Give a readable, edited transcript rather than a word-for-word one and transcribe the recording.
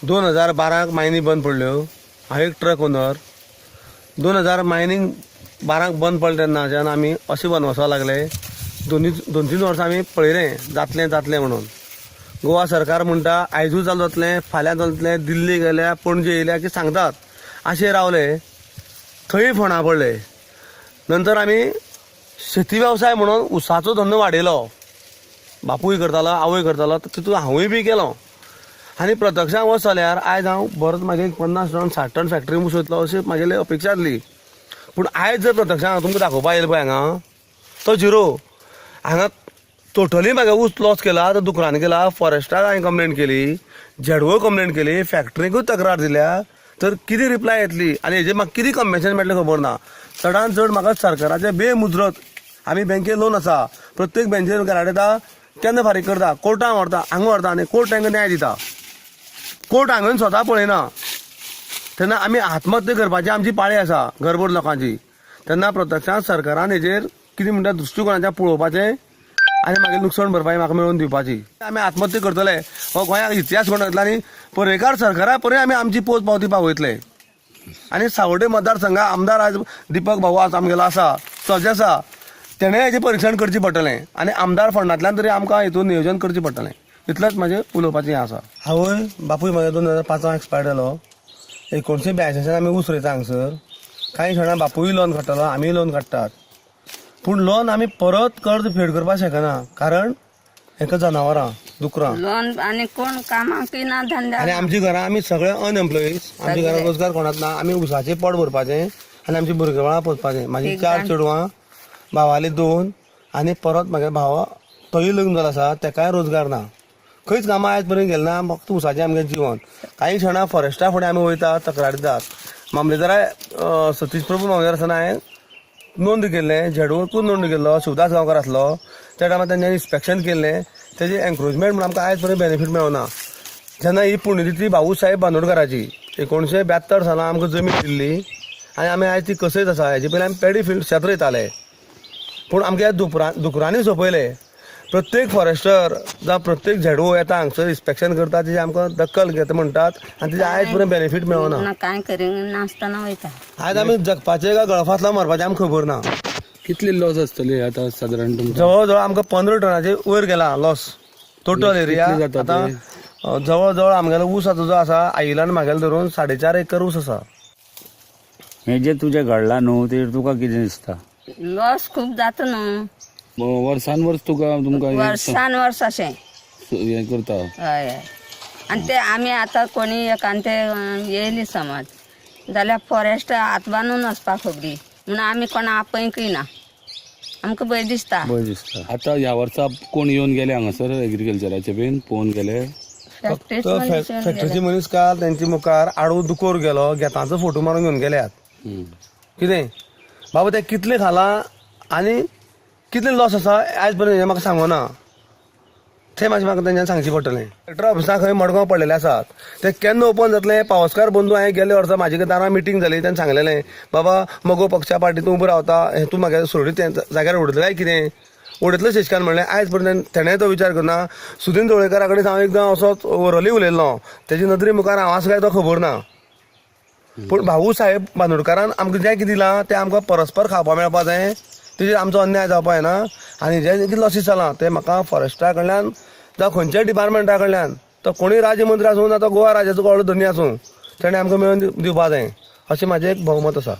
2012 मायनी बंद पडल्यो. हांव एक ट्रक ओनर. 2000 मायनींग 12 बंद पडलें तेन्नाच्यान आमी अशें वनवसा लागले. दोनी 2-3 वर्सां आमी पळयलें जातलें जातलें म्हणून. गोवा सरकार म्हणटा आयजूच चालू जातलें, फाल्यां जातलें, दिल्ली गेल्या, पणजे येयल्या की सांगतात, अशें रावले. थंय फोंडा पडले. नंतर आमी शेती वेवसाय म्हणून उसाचो धंदो वाडयलो. बापूय करतालो, आवय करतालो, तितून हांवूय बी केलो. आनी प्रत्यक्षान वच जाल्यार आयज हांव बरोच मागीर 50 टन 60 टन फॅक्टरी ऊस वयतलो अशी म्हागेली अपेक्षा आसली. पूण आयज जर प्रत्यक्षान हांव तुमकां दाखोवपा येयला पळय हांगा तो झिरो. हांगा टोटली म्हागे ऊस लॉस केला तो दुकरान केला. फॉरेस्टाक हांवें कंप्लेन केली, झेडवो कंप्लेन केली, फॅक्टरीकूय तक्रार दिल्या. तर कितें रिप्लाय येतली आनी हेजेर म्हाका कितें कंपेन्सेशन मेळटलें खबर ना. चडान चड म्हाका सरकाराचे बेमुजरत, आमी बँकेन लोन आसा, प्रत्येक बँकेन घरा येता केन्ना फारीक करता, कोर्टान व्हरता, हांगा व्हरता आनी कोर्ट तांकां न्याय दिता. कोर्ट हांगा स्वता पळयना. तेन्ना आमी आत्महत्या करपाची आमची पाळी आसा घरभर लोकांची. तेन्ना प्रत्यक्षांत सरकारान हेजेर कितें म्हणटा दृश्टिकोणाच्यान पळोवपाचें आनी मागीर लुकसाण भरपाई म्हाका मेळोवन दिवपाची. आमी आत्महत्या करतले हो गोंयाक इतिहास घडोवन आनी पर्येकार सरकारा पर्यंत आमी आमची पोच पावती पावयतले. आनी सावड्डे मतदारसंघा आमदार आज दीपक भाऊ आज आमगेलो आसा, सज्ज आसा, तेणें हेजें परिक्षण करचें पडटलें आनी आमदार फंडांतल्यान तरी आमकां हितून नियोजन करचें पडटलें. इतलेंच म्हाजें उलोवपाचें हें आसा. आवय बापूय म्हजो 2005 एक्सपायर्ड जालो. 1982 आमी ऊस रोयता हांगसर. कांय खणां बापूय लोन काडटालो, आमीय लोन काडटात, पूण लोन आमी परत कर्ज फेड करपाक शकना, कारण हेका जनावरां दुकरां लोन आनी कोण कामाकय ना धंद्या. आनी आमची घरां आमी सगळे अनएम्प्लॉईज. आमच्या घरां रोजगार कोणाक ना. आमी उसाचें पोट भरपाचें आनी आमची भुरगेबाळां पोसपाचें. म्हाजी 4 चेडवां, भावाली 2 आनी परत म्हागे भाव तोय लग्न जालो आसा, तेकाय रोजगार ना. खंयच कामां आयज पर्यंत गेले ना, फक्त उसाचें आमगें जिवन. कांय क्षणां फॉरेस्टा फुडें आमी वयता, तक्रार दितात. मामलेदारा सतीश प्रभू मामलेदार आसतना हांवें नोंद केल्लें, झेडवकूच नोंद केल्लो, शिवदास गांवकार आसलो त्या टायमार तेंच्यांनी इन्स्पेक्शन केल्लें. तेजें एन्क्रोचमेंट म्हणून आमकां आयज पर्यंत बेनिफीट मेळना. जेन्ना ही पुण्यतिथी भाऊ साहेब बांदोडकाराची 1972 सालान आमकां जमीन दिल्ली आनी आमी आयज ती कसयत आसा. हेजे पयलीं आमी पेडी फिल्ड शेत रोयताले, पूण आमगे दुकरांनी सोंपयले. प्रत्येक फॉरेस्टर जावं प्रत्येक झेडवो येता हांगसर इन्स्पेक्शन करता, तेजी आमकां दखल घेता म्हणटात आनी तेजे आयज पर्यंत बेनिफीट मेळना. कांय करिना नासतना वयता. आयज आमी जगपाचें काय गळफासला मरपाचें आमकां खबर ना. कितले लॉस आसतले आता साधारण तुमकां? जवळ जवळ आमकां 15 टनाचे वयर गेला लॉस टोटल एरिया. कितले जाता आतां जवळ जवळ आमगेलो ऊस आतां जो आसा आयिलान म्हागेलो धरून 4.5 एकर ऊस आसा. हे जे तुजें घडलां न्हू ते तुका कितें दिसता? लॉस खूब जाता न्हू. वर्सान वर्स तुका तुमकां वर्सान वर्स अशें हें करता. हय हय. आनी ते आमी आतां कोणी एकांते येयली समज जाल्यार फॉरेस्ट हात बांदून वचपाक खबरी म्हणून आमी कोणा आपयकय ना, आमकां भंय दिसता. भंय दिसता. आतां ह्या वर्सा कोण येवन गेले हांगासर एग्रीकल्चराचे बीन पळोवन गेले? फॅक्टरीच मनीस येवन गेले. फॅक्टरीचे मनीस काल तेंच्या मुखार आडवो दुकोर गेलो, गेतांचो फोटो मारून घेवन गेल्यात. कितें बाबा ते कितले खाला आनी कितले लॉस आसा आयज पर्यंत हें म्हाका सांगना. तें मातशें म्हाका तेंच्यांनी सांगचें पडटलें. कलेक्टर ऑफिसां खंय मडगांव पडलेले आसात, ते केन्ना ओपन जातलें? पावसकार बंधू हांवें गेल्ले वर्सा म्हाजे दारां मिटींग जाली तेन्ना सांगलेलें, बाबा मगो पक्षा पार्टी तूं उबो रावता, हें तूं म्हागे सोडीत तें जाग्यार उडयतलें काय कितें उडयतलें शेशकान म्हणलें. आयज पर्यंत तेणें तो विचार करना. सुदीन जवळेकारा कडेन हांव एकदां असोच ओरली उलयल्लो, तेजे नदरे मुखार हांव आसा काय तो खबर ना. पूण भाऊ साहेब बांदोडकारान आमकां जें कितें दिलां तें आमकां परस्पर खावपा मेळपा जाय, तेजेर आमचो अन्याय जावपा जायना. आनी जें कितें लॉसीस जालां तें म्हाका फॉरेस्टा कडल्यान जावं खंयच्याय डिपार्टमेंटा कडल्यान, तो कोणूय राज्यमंत्री आसूं ना तो गोवा राज्याचो व्हडलो धनी आसूं, तेणें आमकां मेळोवन दिवपा जाय अशें म्हाजें एक भोवमत आसा.